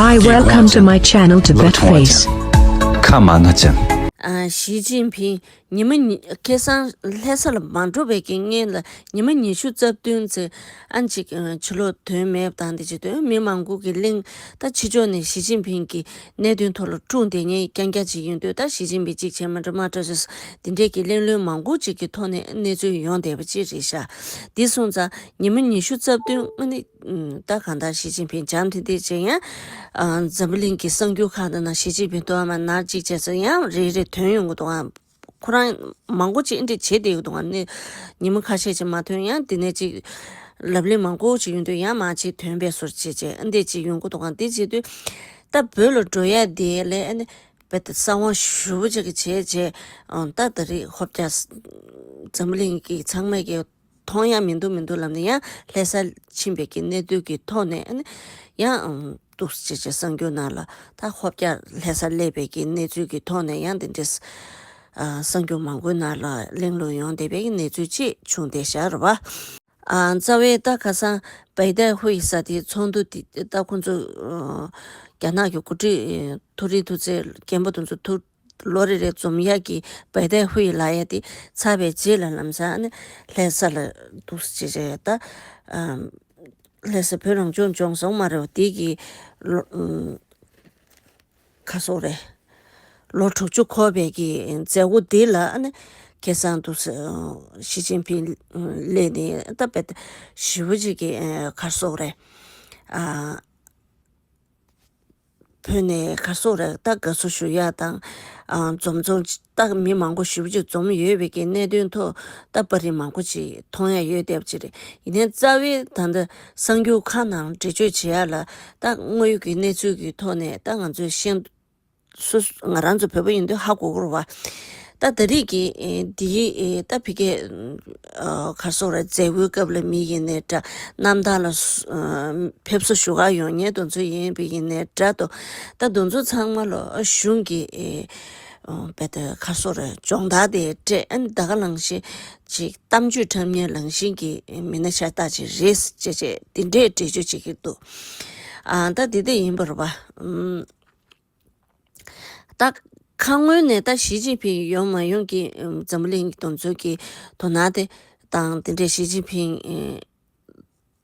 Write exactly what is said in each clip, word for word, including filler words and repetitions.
Hi, welcome to my channel, Tibet Face. ཁ་མ་ན་ཅན། ཨ། ཞི་ཅིན་ཕིང་ཉི་མ་ཉི་ཁ་སང་ལྷ་ས་ལ་མ་འགྲོ་བའི་གི་སྔོན་ལ་ཉི་མ་ཉི་ཤུ་རྩ་བདུན་ཙམ་ཨ་ཅིག་ཕྱི་ལོགས་དོན་མེད་པ་དང་དེ་ཅིག་དོན་མི་མང་པོ་གི་གླེང་། ད་ཕྱི་ཕྱོགས་ནས་ཞི་ཅིན་ཕིང་གི་གནད་དོན་ཐོག་ལ་དཀྲུག་བསྡད་མཁན་རྐྱང་རྐྱང་ཅིག་ཡིན་དུས། ད་ཞི་ཅིན་ཕིང་ཅིག་བྱས་མ་འགྲོ་མ་འགྲོ་ཟེར། དེ་འདྲས་ཀྱི་གླེང་སློང་མང་པོ་ཅིག་གི་ཐོག་ནས་གནས་ཚུལ་ཡོང་བསྡད་པ་ཅིག་རེད་ཤག་འདི་སོང་ཙང་ཉི་མ་ཉི་ཤུ་རྩ་བདུན་ཨ་ནི། ད་གང་ལྟར་ཞི་ཅིན་ཕིང་འཇམ་ཐིང་ཐིང་བྱས་ཡང་། ཨ། འཛམ་བུ་གླིང་གི་གསར་འགྱུར་ཁག་དང་ནང་ཞི་ཅིན་ཕིང་ཐོག་མ་ནར་གཅིག་བྱས་ཚེ་ཡང་རེ་རེ་ཐོན་ཡོང་གི་འདུག་ཨ། ཁོ་རང་མང་པོ་ཅིག་ཨེ་འདྲ་བྱེད་བསྡད་ཀྱི་འདུག་ཨ་ནི། ཉི་མ་ཁ་ཤས་ཅིག་མ་ཐོན་ཡང་དེ་ནས་ཅིག་ལབ་གླེང་མང་པོ་ཅིག་ཡོང་དུས་ཡང་མ་ཅིག་ཐོན་པའི་བཟོ་བྱས་བྱས་ཨ་འདྲ་ཅིག་ཡོང་གི་འདུག་ཨ། དེ་བྱེད་དུས་ད་བོད་ལ་འགྲོ་ཡ་དེ་ལས་ཨ་ནི་རྦད་དེ་གསང་བ་ཞེ་པོ་ཅིག་བྱས་བྱས། ཨ། ད་ད་རེས་ཧོབ་རྒྱག་འཛམ་བུ་གླིང་གི་ཚང་མས་ཀྱི་མཐོང་ཡ་མི་འདུག་མི་འདུག་ལབ་ནས་ཡང་ལྷ་ས་ཕྱིན་པའི་གི་གནས་ཚུལ་གྱི་ཐོག་ནས་ཨ་ནི་ཡང་འདུག་སེ་བྱས་བྱས་གསར་འགྱུར་ནང་ལ། ད་ཧོབ་རྒྱག་ལྷ་ས་སླེབས་པའི་གི་གནས་ཚུལ་གྱི་ཐོག་ནས་ཡང་དེ་འདྲས། ཨ། གསར་འགྱུར་མང་པོའི་ནང་ལ་གླེང་སློང་ཡོང་བསྡད་པའི་གནས་ཚུལ་ཅིག་བྱུང་བསྡད་ཤག་རེད་པ། ཨ། རྩ་བའི་ད་ཁ་སང་བའི་ཏའེ་ཧུའེ་ཟེར་དེའི་ཚོགས་འདུ་དེ་ད་ཁོང་ཚོ། ཨ། རྒྱ་ནག་གི་འགོ་ཁྲིད་མཐོ་རིམ་དུས་ཚོད་རྒན་པ་དེ་ཚོ་ཐུག་ལོ་རེ་རེ་འཛོམས་ཡག་གི་བའི་ཏའེ་ཧུའེ་ལབ་ཡ་དེ་ཚར་བའི་རྗེས་ལ་ལམ་སང་ཨ་ནི་ལྷ་ས་ལ་འདུག་སེ་བྱས་བྱས་ད། ཨམ། ལྷ་ས་བོད་རང་སྐྱོང་ལྗོངས་སོང་མ་རེད་པ། དེ་གི་ལོ། ཨམ། ག་རེ་ཟེར་དགོས་རེད། ལོ་དྲུག་ཅུ་འཁོར་བའི་གི་མཛད་སྒོ་འདི་ལ་ཨ་ནི་ཁ་སང་འདུག་སེ་ཞི་ཅིན་ཕིང་སླེབས་ནས་ད་དཔེ་ཞེ་པོ་ཅིག་གི། ཨ། ག་རེ་ཟེར་དགོས་རེད། ཨ། བོད་ནས་ག་རེ་ཟེར་དགོས་རེད། ད་དགའ་བསུ་ཞུ་ཡ་དང་། ཨ། འཛོམས་འཛོམས་ད་མི་མང་པོ་ཞེ་པོ་ཅིག་འཛོམས་ཡོད་པའི་གི་གནད་དོན་ཐོག་ད་པར་རིས་མང་པོ་ཅིག་མཐོང་ཡ་ཡོད་བསྡད་པ་ཅིག་རེད། ཡིན་ནའི་རྩ་བའི་ད་ལྟ་གསར་འགྱུར་ཁག་ནང་འགྲེལ་བརྗོད་བྱེད་ཡ་ལ་ད་དངོས་ཡོད་ཀྱི་གནས་ཚུལ་གྱི་ཐོག་ནས་ད་ང་ཚོས་ཤེས། སོ་སོ་ང་རང་ཚོ་བོད་པ་ཡིན་དུས་ཧ་གོ་གི་རེད་པ། ད་ད་རེས་ཀྱི་ཨེ་འདིའི་ཨེ་ད་ཕ་གིའི་ཨ་ག་རེ་ཟེར་དགོས་རེད། མཛད་སྒོའི་སྐབས་ལ་མི་ཡིན་ནའི་འདྲ། གནམ་ཐང་ལ་སུ་ཨ་ཕེབས་བསུ་ཞུ་ག་ཡོང་མཁན་དེ་ཚོ་ཡིན་པ་ཡིན་ནའི་འདྲ་དོ། ད་དེ་ཚོ་ཚང་མ་ལ་གཞུང་གི་ཨེ་ཨ་རྦད་དེ་ག་རེ་ཟེར་དགོས་རེད། སྦྱོང་བརྡར་དེ་སྤྲད། ཨ་ནི་ད་ག་ནང་བཞིན་ཅིག་གཏམ་བརྗོད་འཁྲབ་མཁན་ནང་བཞིན་གྱི་མི་སྣ་ཤ་སྟག་ཅིག་རེད་ཅེས་བྱས་དེ་འདྲས་འགྲེལ་བརྗོད་བྱེད་ཀྱི་འདུག་ཨ། ད་དེ་འདྲས་ཡིན་པ་རེད་པ། ཨམ། ད་ཁ་སྔོན་ནས་ད་ཞི་ཅིན་ཕིང་ཡོང་མ་ཡོང་གི་ཨམ་འཛམ་བུ་གླིང་གི་དེ་ཚོ་གི་དོ་སྣང་དེ་དང་དེ་འདྲས་ཞི་ཅིན་ཕིང་ཨེ་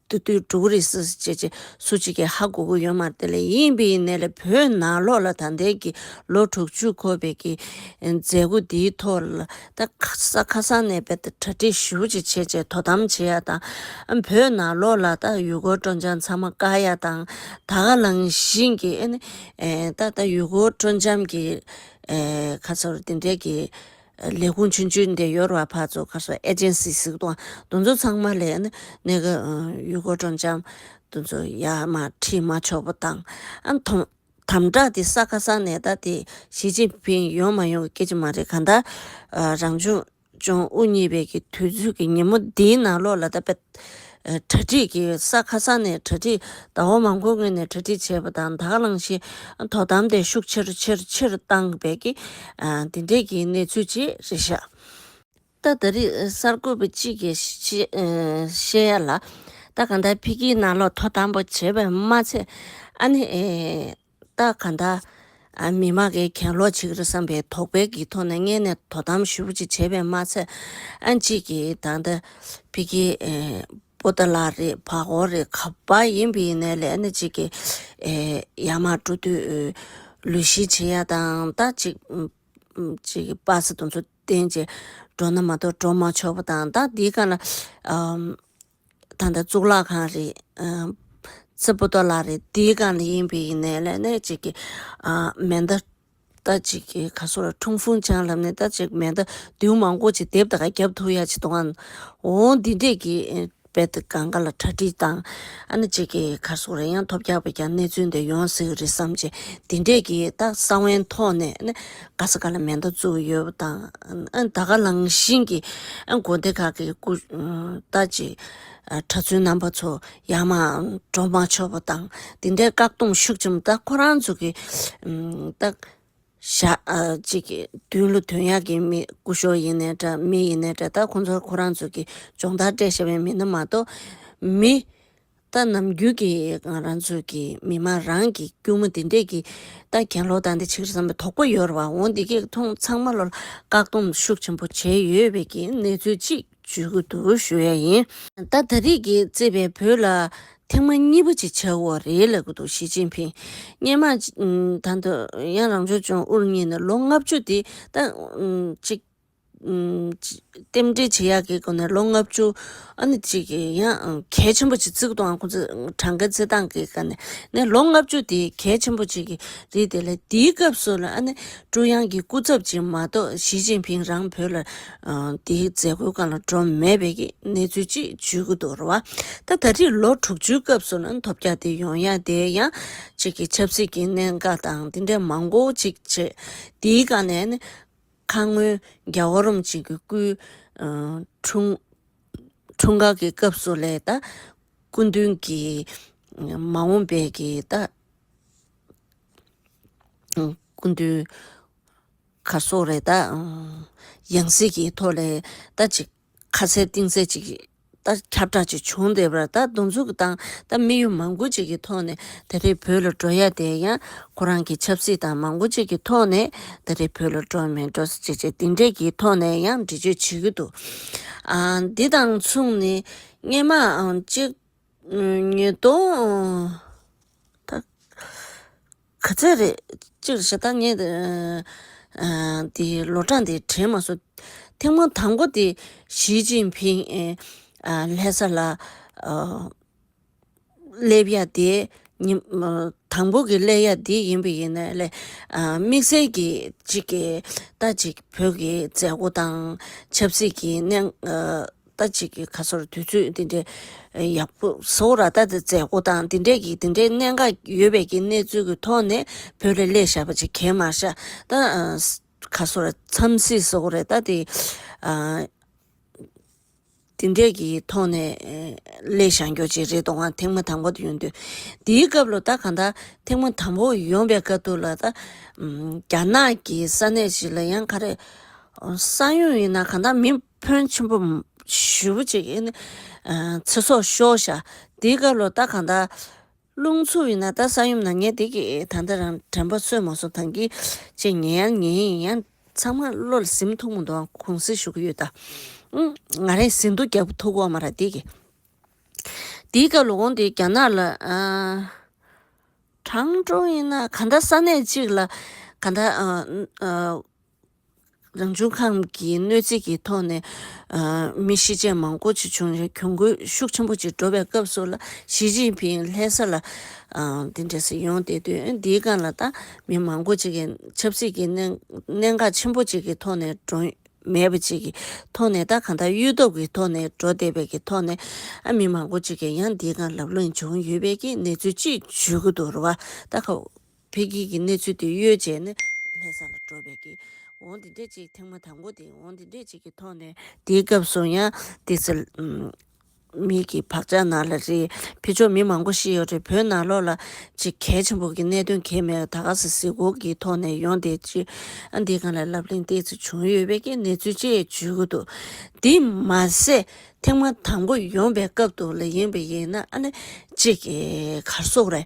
དེ་དུས་འགྲོ་གི་རེད་ཟེར་བྱས་བྱས་སུ་གཅིག་གིས་ཧ་གོ་གི་ཡོད་མ་རེད། དེ་ལས་ཡིན་པ་ཡིན་ནའི་ལས་བོད་ནང་ལོགས་ལ་ད་ལྟའི་གི་ལོ་དྲུག་ཅུ་འཁོར་བའི་གི་ཨེ་མཛད་སྒོ་འདིའི་ཐོག་ལ་ད་ཁ་ས་ཁ་སང་ནས་རྦད་དེ་གྲ་སྒྲིག་ཞེ་པོ་ཅིག་བྱས་བྱས་དོ་དམ་བྱེད་ཡ་དང་། ཨ། བོད་ནང་ལོགས་ལ་ད་ཡུལ་སྐོར་སྤྲོ་འཆམ་ཚང་མ་བཀག་ཡ་དང་། ད་ག་ནང་བཞིན་གྱི་ཨ་ནི་ཨེ་ད་ད་ཡུལ་སྐོར་སྤྲོ་འཆམ་གྱི་ཨེ་ག་རེ་ཟེར་དགོས་རེད། དེ་འདྲའི་གི་ལས་ཁུངས་ཆུང་ཆུང་འདི་ཡོད་རེད་པ། ཕར་ཚུར་ག་རེ་ཟེར་དགོས་རེད། ཨེ་ཇེན་སི་ཟེར་གི་འདུག་དེ་ཚོ་ཚང་མ་ལ་ཨ་ནི་གནས་སྐབས་ཨ་ཡུལ་སྐོར་སྤྲོ་འཆམ་དེ་ཚོ་ཡར་མར་ཁྲིད་མ་ཆོག་པ་དང་། ཨ་ནི་དོ་དམ་དྲག་དེ་ས་ཁ་ས་ནས་ད་དེ་ཞི་ཅིན་ཕིང་ཡོང་མ་ཡོང་གི་སྐད་ཆ་མ་རེད། གང་ལྟར་ཨ་རང་སྐྱོང་ལྗོངས་དབུ་བརྙེས་པའི་གི་དུས་ཚོད་ཀྱི་ཉིན་མོ་འདིའི་ནང་ལོགས་ལ་ད་དཔེ་ཨ་གྲ་སྒྲིག་གི་ས་ཁ་ས་ནས་གྲ་སྒྲིག་ཟླ་བ་མང་པོའི་སྔོན་ནས་གྲ་སྒྲིག་བྱས་པ་དང་། ད་ག་ནང་བཞིན་དོ་དམ་དེ་ཤུགས་ཆེ་རུ་ཆེ་རུ་ཆེ་རུ་བཏང་བའི་གི་ཨ་དེ་འདྲའི་གི་གནས་ཚུལ་ཅིག་རེད་ཤག་ད་ད་རེས་གསར་འགོད་པ་གཅིག་གིས་བཤད་ཨ་བཤད་ཡ་ལ། ད་གང་ལྟར་ཕ་གིའི་ནང་ལོགས་དོ་དམ་པོ་བྱས་པས་མ་ཚད། ཨ་ནི་ཨེ་ད་གང་ལྟར་ཨ་མི་མང་གིས་གྱེན་ལོག་བྱེད་ཀྱི་རེད་བསམ་པའི་དོགས་པའི་གི་ཐོག་ནས་སྔོན་ནས་དོ་དམ་ཞེ་པོ་ཅིག་བྱས་པས་མ་ཚད། ཨ་གཅིག་གིས་ད་ལྟ་ཕ་གིའི་ཨེ་པོ་ཏ་ལ་རེད། བར་སྐོར་རེད། ག་པར་ཡིན་པ་ཡིན་ནའི་ལས་ཨ་ནི་གཅིག་གིས་ཨེ་ཡར་མར་འགྲོ་དུས་ལུས་ཞིག་བྱེད་ཡ་དང་། ད་གཅིག་ཨམ་ཅིག་པ་སེ་དེ་ཚོ་བསྟན་བྱས་འགྲོ་ན་མ་གཏོགས་འགྲོ་མ་ཆོག་པ་དང་། ད་འདིའི་སྒང་ལ་ཨམ་ད་ལྟ་གཙུག་ལག་ཁང་རེད། ཨམ་ཙི་པོ་ཏོ་ལ་རེད། འདིའི་སྒང་ལ་ཡིན་པ་ཡིན་ནའི་ལས་ཨ་ནི་གཅིག་གིས་ཨ་མེ་མདའ་ད་གཅིག་གིས་ག་རེ་ཟེར་དགོས་རེད། ཁྲུང་ཧྥུང་ཅང་ལབ་ནས་ད་གཅིག་མེ་མདའ་མདུང་མང་པོ་ཅིག་རྡེབ་ད་ག་རྒྱབ་ཐུབ་ཡ་ཅིག་འདུག་ག་འོ་འདི་འདྲས་ཀྱི་རྦད་དེ་སྒང་ག་ལ་གྲ་སྒྲིག་དང་། ཨ་ནི་གཅིག་གིས་ག་རེ་ཟེར་དགོས་རེད། ཡང་ཐོལ་རྒྱག་པའི་ཀྱང་གནས་ཚུལ་འདི་ཡོང་སྲིད་ཀྱི་རེད་བསམ་བྱས། འདི་འདྲས་ཀྱི་ད་གསང་བའི་ཐོག་ནས་ཨ་ནི་ག་ས་ག་ལ་མེ་མདའ་བཙུགས་ཡོད་པ་དང་། ཨ་ནི་ད་ག་ནང་བཞིན་གྱི་ཨ་ནི་དགོན་སྡེ་ཁག་གི་སྐུ་ད་ཅིག་གྲྭ་བཙུན་རྣམ་པ་ཚོ་ཡར་མར་འགྲོ་མ་ཆོག་པ་དང་། འདི་འདྲའི་བཀག་སྡོམ་ཤུགས་ཆེན་པོ། ད་ཁོ་རང་ཚོ་གི་ད་བཞག་ཨ་ཅིག་གི་མདུན་ལ་ཐོན་ཡག་གི་མི་སྐུ་ཞབས་ཡིན་ནའི་འདྲ། མི་ཡིན་ནའི་འདྲ། ད་ཁོང་ཚོ་ཁོ་རང་ཚོ་གི་སྦྱོང་བརྡར་སྤྲད་བཞག་པའི་མི་སྣ་མ་གཏོགས་མི་ད་ ད་ནམ་རྒྱུན་གྱི་ང་རང་ཚོ་གི་མི་མང་རང་གི་སྐྱོ་མོ་དེ་འདྲས་ཀྱི་ད་གྱེན་ལོག་བཏང་སྟེ་བྱེད་ཀྱི་བསམ་པའི་དོགས་པ་ཡོད་རེད་བ། འོ་འདི་གས་མཐོང་ཚང་མ་ལོ་ལ་བཀག་སྡོམ་ཤུགས་ཆེན་པོ་བྱས་ཡོད་པའི་གི་གནས་ཚུལ་གཅིག་བརྗོད་ཀྱི་འདུག་ཞུ་ཡ་ཡིན། ད་ད་རེས་ཀྱི་བརྩིས་པའི་བོད་ལ་ཐེངས་མ་གཉིས་པ་ཅིག་བྱ་དགོས་རེད་ལབ་ཀྱི་འདུག་ཞི་ཅིན་ཕིང་། སྔོན་མ་ད་ལྟ་ཡང་རང་སྐྱོང་ལྗོངས་དབུ་བརྙེས་ནས་ལོ་ལྔ་བཅུ་དེ་ད་ཅིག་རྟེན་འབྲེལ་བྱེད་ཡག་གི་སྒོ་ནས་ལོ་ལྔ་བཅུ་ཨ་ནི་གཅིག་གི་ཡང་གལ་ཆེན་པོ་ཅིག་བརྩི་གི་འདུག་ཨང་། ཁོང་ཚོ་གྲངས་ཀ་བརྩི་སྟངས་ཀྱི་སྒང་ནས་ནས་ལོ་ལྔ་བཅུ་དེ་གལ་ཆེན་པོ་ཅིག་གི་རེད། དེ་ལས་དེའི་སྐབས་སུ་ལ་ཨ་ནི་ཀྲུང་དབྱང་གི་སྐུ་ཚབ་ཅིག་མ་གཏོགས་ཞི་ཅིན་ཕིང་རང་བོད་ལ་དེའི་མཛད་སྒོའི་སྒང་ལ་འགྲོ་མེད་པའི་གི་གནས་ཚུལ་ཅིག་བརྗོད་ཀྱི་འདུག་རེད་བ། ད་ད་རེས་ལོ་དྲུག་ཅུའི་སྐབས་སུ་ལ་ཐོལ་རྒྱག་དེ་ཡོང་ཡག་དེ་ཡང་གཅིག་གི་ཆབ་སྲིད་ཀྱི་གནད་འགག་དང་དེ་འདྲའི་མང་པོ་ཅིག་བྱས། དེའི་སྒང་ནས་ནི། ཁ་སྔོན་རྒྱལ་བ་རིན་པོ་ཆེ་གི་སྐུའི་ཨ་འཁྲུངས་འཁྲུངས་སྐར་གྱི་སྐབས་སུ་ལས་ད་སྐུ་མདུན་གྱི་མ་འོངས་པའི་གི་ད་སྐུ་མདུན་ག་སོགས་རེད། ད་ཡང་སྲིད་ཀྱི་ཐོག་ལས་ད་ཅིག་ཁ་གསལ་གཏིང་གསལ་ཅིག་ད་ཁྱབ་བསྒྲགས་ཅིག་བྱུང་བསྡད་པ་རེད། ད་དེ་ཚོ་གི་དང་ད་དམིགས་ཡུལ་མང་པོ་ཅིག་གི་ཐོག་ནས་ད་རེས་བོད་ལ་འགྲོ་ཡ་དེ་ཡང་ཁོ་རང་གི་ཆབ་སྲིད་དང་མང་པོ་ཅིག་གི་ཐོག་ནས་ད་རེས་བོད་ལ་འགྲོ་མི་འགྲོ་ཟེར་བྱས་བྱས་དེ་འདྲས་ཀྱི་ཐོག་ནས་ཡང་འགྲེལ་བརྗོད་བྱེད་ཀྱི་འདུག་ཨ་འདི་དང་མཚུངས་ནས་སྔོན་མ་ཨང་གཅིག་ཉིས་སྟོང་ད་ག་ཚོད་རེད། གཅིག་རེད་ཤག་ད་ངས་ཨ་དེ་ལོ་གྲངས་དེ་དྲན་མ་སོང་། ཐེངས་མ་དང་པོ་དེ་ཞི་ཅིན་ཕིང་ཨ་ལྷ་ས་ལ་ཨ་སླེབས་ཡ་དེ་ཉིན་ཨ་དང་པོ་གི་སླེབས་ཡ་དེ་ཡིན་པ་ཡིན་ན་ལས་ཨ་དམིགས་བསལ་གྱི་གཅིག་གི་ད་ཅིག་བོད་ཀྱི་མཛད་སྒོ་དང་ཆབ་སྲིད་ཀྱི་གནས་ཨ་ད་ཅིག་གི་ག་སོར་དུས་ཚོད་འདི་འདྲའི་ཡག་པོ་བཟོ་ར། ད་དེ་མཛད་སྒོ་དང་འདི་འདྲའི་གི་འདི་འདྲའི་གནད་འགག་ཡོད་པའི་གི་གནས་ཚུལ་གི་ཐོག་ནས་བོད་ལ་སླེབས་བཞག་པ་ཅིག་གས་མ་ཤག་ད་ཨ་ག་སོར་འཚམས་གཟིགས་བཟོ་རེད། ད་དེ་ཨ་དེ་འདྲས་ཀྱི་ཐོག་ནས་ཨེ་སླེབས་བཞག་རྒྱུ་ཅིག་རེད་འདུག་ག་ཐེངས་མ་དང་པོ་དེ་ཡོང་དུས། དེའི་སྐབས་ལ་ད་གང་ལྟར་ཐེངས་མ་དང་པོ་ཡོང་པའི་སྐབས་དུས་ལ་ད་ཨམ་རྒྱ་ནག་གི་ས་གནས་ཤིག་ལ་ཡང་ག་རེ་ཨོ་ས་ཡོམ་ཡིན་ན་གང་ལྟར་མི་ཕོན་ཆེན་པོ་ཞེ་པོ་ཅིག་ཨེ་ནི་ཨ་ཚེ་སྲོག་ཤོར་ཤག་དེའི་སྐབས་ལ་ད་གང་ལྟར། རླུང་འཚུབ་ཡིན་ན་ད་ས་ཡོམ་ན་ངས་དེ་གི་ད་ལྟ་རང་དྲན་པ་གསོས་མ་སོང་། ད་གི་ཅེས་ཉན་ཡང་ཉན་ཡིན། ཡང་ཚང་མ་བློ་ལ་ཟིན་ཐུབ་མི་འདུག་ག་གུང་སེང་ཞུ་གི་ཡོད་ད། ཨུ་ང་རང་ཟིན་ཐོ་རྒྱག་ཐུབ་ཀྱི་ཡོད་མ་རེད་དེ་གི། དེའི་སྐབས་ལ་འོང་དེ་རྒྱ་ནག་ལ་ཨ་ཀྲང་ཀྲོའུ་ཡིན་ན་གང་ལྟར་ས་གནས་གཅིག་ལ་གང་ལྟར་ཨ་ཨ། རང་བྱུང་ཁམས་ཀྱི་གནོད་འཚེ་གི་ཐོག་ནས་ཨ་མི་ཤི་རྐྱེན་མང་པོ་ཅིག་བྱུང་རེད། གྱོང་གུན་ཤུགས་ཆེན་པོ་ཅིག་འགྲོ་བའི་སྐབས་སུ་ལ་ཞི་ཅིན་ཕིང་ལྷ་ས་ལ་ཨ་འདི་འདྲ་ཞིག་ཡོང་བསྡད་དུས། འདིའི་སྒང་ལ་ད་མི་མང་པོ་ཅིག་གིས་ཆབ་སྲིད་ཀྱི་གནད་གནད་འགག་ཆེན་པོ་ཅིག་གི་ཐོག་ནས་འགྲོ་མེད་པ་ཅིག་གི་ཐོག་ནས། ད་གང་ལྟར་གཡོལ་ཐབས་ཀྱི་ཐོག་ནས་འགྲོ་བསྡད་པའི་གི་ཐོག་ནས་ཨ་མི་མང་པོ་ཅིག་གིས་ཡང་འདིའི་སྒང་ལབ་གླེང་བྱུང་ཡོད་པའི་གི་གནས་ཚུལ་ཅིག་བརྗོད་ཀྱི་འདུག་རེད་བ། ད་ཁ་ཕ་གི་གི་གནས་ཚུལ་དེ་གཡོལ་བྱས་ནས་ལྷ་ས་ལ་འགྲོ་བའི་གི་འོང་དེ་འདྲས་ཅིག་ཐེངས་མ་དང་པོ་དེ་འོང་དེ་འདྲས་ཅིག་གི་ཐོག་ནས། དེའི་སྐབས་སུ་ཡང་དེ་ཚེ་ཨམ་མི་གི་བག་ཆགས་ནང་ལ་རེད། ཕྱི་ཕྱོགས་མི་མང་པོ་ཤི་ཡོད་རེད། བོད་ནང་ལོགས་ལ་ཅིག་གལ་ཆེན་པོ་གི་གནད་དོན་གང་མེད། ད་ག་སེ་གཟིགས་སྐོར་གི་ཐོག་ནས་ཡོང་དེ་ཅིག་ཨ་འདི་སྒང་ལ་ལབ་གླེང་ཏོག་ཙམ་བྱུང་ཡོད་པའི་གི་གནས་ཚུལ་ཅིག་བརྗོད་ཀྱི་འདུག་དེ་མ་ཟད་ཐེངས་མ་དང་པོ་ཡོང་པའི་སྐབས་དུ་ལ་ཡིན་པ་ཡིན་ན་ཨ་ནི་ཅིག་གི་ག་རེ་ཟེར་དགོས་རེད།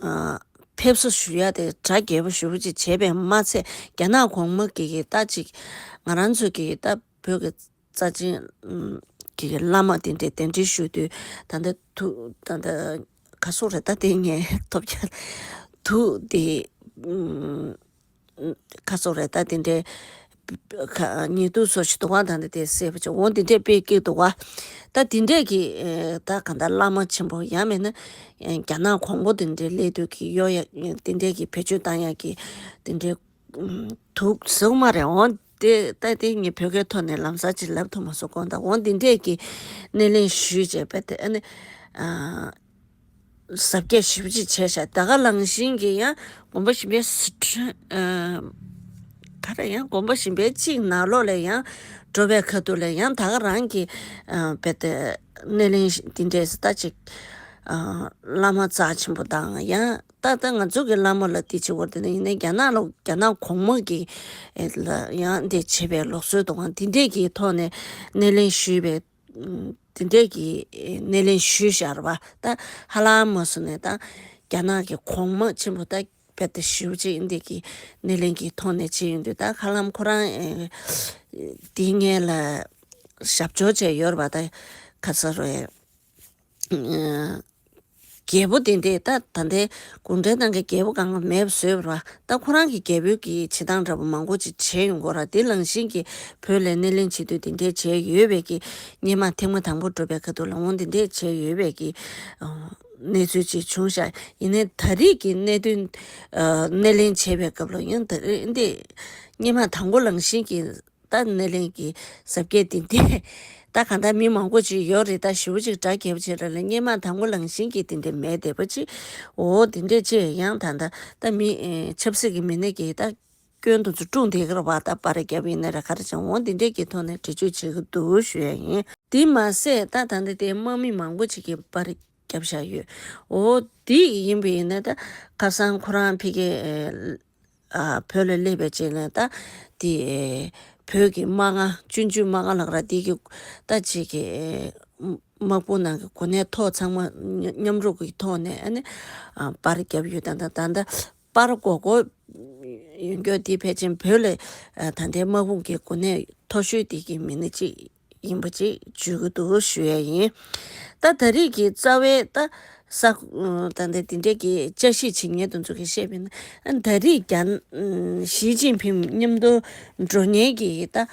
ཨ་ཕེབས་བསུ་ཞུ་ཡ་དེ་གྲ་རྒྱས་པོ་ཞེ་པོ་ཅིག་བྱས་པས་མ་ཚད། རྒྱ་ནག་གོང་མ་གི་གི་ད་ཅིག་ང་རང་ཚོ་གི་ད་བོད་ཀྱི་རྩ་ཆེན་ཨམ་གི་གི་བླ་མ་དེ་འདྲས་གདན་འདྲེན་ཞུ་དུས། ད་ལྟ་ཐུགས་ད་ལྟ་ག་རེ་ཟེར་དགོས་རེད། ད་དེ་ངས་ཐོབ་རྒྱ་ཐུགས་དེ་ཨམ་ག་རེ་ཟེར་དགོས་རེད། ད་དེ་འདྲའི་ཁ་ཉེ་དུ་སོགས་ཞིག་འདུག་ག་ད་འདི་དེ་སེ་བ་ཅིག་འོང་དེ་འདྲས་དཔེ་སྐྱིད་འདུག་ག་ད་དེ་འདྲས་ཀྱི་ཨེ་ད་ག་ད་བླ་མ་ཆེན་པོ་ཡང་མིན་ན་ཨེ་རྒྱ་ནག་གོང་མ་དེ་འདྲས་སླེབས་དུས་ཀྱི་གཡོག་ཡ་དེ་འདྲས་ཀྱི་བེད་སྤྱོད་བཏང་ཡ་གི་དེ་འདྲས་ཨུམ་འདུག་ཟེར་མ་རེད། འོང་དེ་ད་དེ་ངས་བོད་སྐད་ཐོག་ནས་ལམ་སང་ཅིག་ལབ་ཐུབ་མ་སོང་། དགོངས་དག་འོང་དེ་འདྲས་ཀྱི་སྣེ་ལེན་ཞུས་བྱས་པ་དེ་ཨ་ནི་ཨ། གཟབ་རྒྱས་ཞེ་པོ་ཅིག་བྱས་ཤག་ད་ག་ནང་བཞིན་གྱི་ཡང་དགོན་པ་གཞན་པའི་སི་ཁྲོན་ཨ་ག་རེ་ཡང་དགོན་པ་གཞན་པའི་གཅིག་ནང་ལོགས་ལ་ཡང་འགྲོ་བའི་ཁ་ཐུག་ལ་ཡང་ད་ག་རང་གི་ཨ་བེད་དེ་སྣེ་ལེན་འདི་འདྲས་ད་ཅིག་ཨ་བླ་མ་རྩ་ཆེན་པོ་དང་ཡང་ད་ལྟ་ང་ཚོ་གི་བླ་མ་ལ་དེ་བྱེད་དགོས་རེད། དེ་ནས་ཡིན་ནའི་རྒྱ་ནག་ལ་རྒྱ་ནག་གོང་མ་གི་ཨེ་ལ་ཡང་འདི་བྱེད་པའི་ལུགས་སྲོལ་དང་དེ་འདྲས་ཀྱི་ཐོག་ནས་སྣེ་ལེན་ཞུས་པའི། དེ་འདྲས་ཀྱི་སྣེ་ལེན་ཞུས་བཞག་རེད་བ། ད་ཧ་ལམ་མ་སོང་ནས་ད་རྒྱ་ནག་གི་གོང་མ་ཆེན་པོ་ད་རྦད་དེ་ཞེ་པོ་ཅིག་འདི་གི་སྣེ་ལེན་གྱི་ཐོག་ནས་བྱས་ཡོང་དུས། ད་ཧ་ལམ་ཁོ་རང་ཨེ་འདི་སྔོན་ལ་ཞབས་ཕྱོགས་བྱས་ཡོད་རེད་བ། ད་ག་ས་རེད། རྒྱལ་པོ་དེ་འདྲས་ད་ད་ལྟའི་གུང་ཁྲན་ཏང་གི་རྒྱལ་པོ་གང་ག་མེད་པ་བཟོས་པ་རེད་བ། ད་ཁོ་རང་གི་རྒྱལ་པོའི་གི་བྱེད་སྟངས་འདྲ་པོ་མང་པོ་ཅིག་བྱས་ཡོང་གི་ཡོད་རེད། དེ་ནང་བཞིན་གྱི་བོད་ལ་སྣེ་ལེན་བྱེད་དུས་དེ་འདྲས་བྱས་ཡོད་པའི་གི་སྔོན་མ་ཐེངས་མ་དང་པོ་འགྲོ་བའི་ཁ་ཐུག་ལ་འོང་དེ་འདྲས་བྱས་ཡོད་པའི་གི་གནས་ཚུལ་ཅིག་བྱུང་ཤག་ཡིན་ནའི་ད་རེས་ཀྱི་གནད་དོན་སྣེ་ལེན་བྱས་པའི་སྐབས་ལ་ཡང་ད་རེས་འདི་སྔོན་མ་དང་པོ་ནང་བཞིན་གྱི་ད་སྣེ་ལེན་གྱི་གཟབ་རྒྱས་དེ་འདྲས། ད་གང་ལྟར་མི་མང་པོ་ཅིག་ཡོད་རེད། ད་ཞེ་པོ་ཅིག་དྲག་རྒྱས་པོ་ཅིག་རེད་ལ། སྔོན་མ་དང་པོ་ནང་བཞིན་གྱི་དེ་འདྲས་མེད་བསྡད་པ་ཅིག་འོ་དེ་འདྲས་ཅིག་ཡང་ད་ད་ད་མི་ཆབ་སྲིད་ཀྱི་མི་སྣ་གིས་ད་སྐྱོན་དེ་ཚོ་དཀྲུགས་བསྡད་ཀྱི་རེད་བ། ད་པར་རྒྱབ་ཡིན་ན་རེད། ག་རེ་བྱས། འོ་དེ་འདྲས་ཀྱི་ཐོག་ནས་འགྲེལ་བརྗོད་བྱེད་ཀྱི་འདུག་ཞུ་ཡ་ཡིན། དེ་མ་ཟད་ད་ད་ལྟ་དེ་དམག་མི་མང་པོ་ཅིག་གིས་པར་རྒྱབ་བཞག་ཡོད། འོ་དེ་ཡིན་པ་ཡིན་ན་ད་ཁ་སང་ཁོ་རང་ཕ་གི་ཨ་བོད་ལ་སླེབས་པའི་རྗེས་ལ་ད་དེ་བོད་ཀྱི་དམག་སྒར་སྤྱོད་འཇུག་དམག་སྒར་ལབ་ར། དེ་གི་ད་ཅིག་གི་དམག་དཔུང་ནང་གི་གོ་གནས་ཐོག་ཚང་མ་མཉམ་རུབ་ཀྱི་ཐོག་ནས་ཨ་ནི་ཨ་པར་བརྒྱབ་ཡོད། ད་ད་ད་ད་པར་མགོ་སྐོར་ཡོད་མཁན་དེ་ཕལ་ཆེར་བོད་ལ་ཨ་ད་ལྟའི་དམག་དཔུང་གི་གོ་གནས་མཐོ་ཤོས་དེ་གི་མི་སྣ་ཅིག་ཡིན་པ་ཅིག་བརྗོད་ཀྱི་འདུག་ཞུ་ཡ་ཡིན། ད་ད་རེས་ཀྱི་རྩ་བའི་ད་ས་ད་ལྟ་དེ་འདྲས་ཀྱི་བཅའ་གཞི་བྱེད་མཁན་དེ་ཚོ་གིས་བཤད་པ་ཡིན་ན། ད་རེས་རྒྱ་ཞི་ཅིན་ཕིང་མཉམ་དུ་འགྲོ་མཁན་གྱི་ད་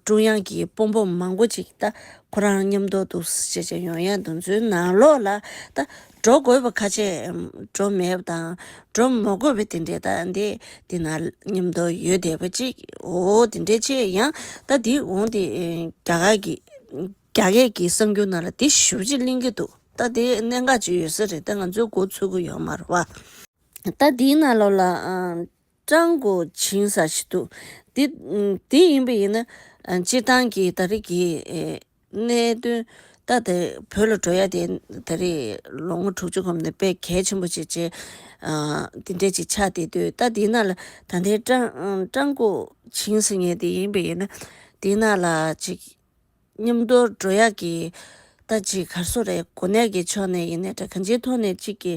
ཀྲུང་དབྱང་གི་དཔོན་པོ་མང་པོ་ཅིག་ད་ཁོ་རང་མཉམ་དུ་འདུག་སེ་བྱས་བྱས་ཡོང་ཡ་དེ་ཚོའི་ནང་ལོགས་ལ་ད་འགྲོ་དགོས་པ་ཁ་ཤས་འགྲོ་མེད་པ་དང་། འགྲོ་མ་དགོས་པའི་དེ་འདྲས་ད་འདི་འདི་ན་མཉམ་དུ་ཡོད་བསྡད་པ་ཅིག་འོ་དེ་འདྲས་ཅིག་ཡང་ད་འདི་འོང་དེ་རྒྱ་གར་གྱི་རྒྱ་སྐད་ཀྱི་གསར་འགྱུར་ནང་ལ་དེ་ཞེ་པོ་ཅིག་གླེང་གི་འདུག་ད་དེ་གནད་འགག་ཅིག་ཡོད་ས་རེད། ད་ང་ཚོས་མགོ་ཚོད་ཀྱི་ཡོད་མ་རེད་བ། ད་དེའི་ནང་ལོགས་ལ་ཨ་ཀྲང་གོ་ཆིང་ཟེར་ཞིག་འདུག་དེ་དེ་ཡིན་པ་ཡིན་ན་ཨ་སྤྱིར་བཏང་གི་ད་རེས་ཀྱི་ཨེ་གནད་དོན་ད་དེ་བོད་ལ་འགྲོ་ཡ་དེ་ད་རེས་ལོ་ངོ་དྲུག་ཅུ་གོམས་ནས་དཔེ་གལ་ཆེན་པོ་ཅིག་བྱས། ཨ་དེ་འདྲས་ཅིག་ཆགས་བསྡད་དུས། ད་དེའི་ནང་ལ་ད་ལྟའི་ཀྲང་ཀྲང་གོ་ཆིང་ཟེར་མཁན་དེ་ཡིན་པ་ཡིན་ན་དེའི་ནང་ལ་ཅིག་མཉམ་དུ་འགྲོ་ཡག་གི་ད་ཅིག་ག་རེ་ཟེར་དགོས་རེད། གོ་གནས་ཀྱི་ཕྱོགས་ནས་ཡིན་ནའི་འདྲ། གང་ཅིའི་ཐོག་ནས་ཅིག་གི་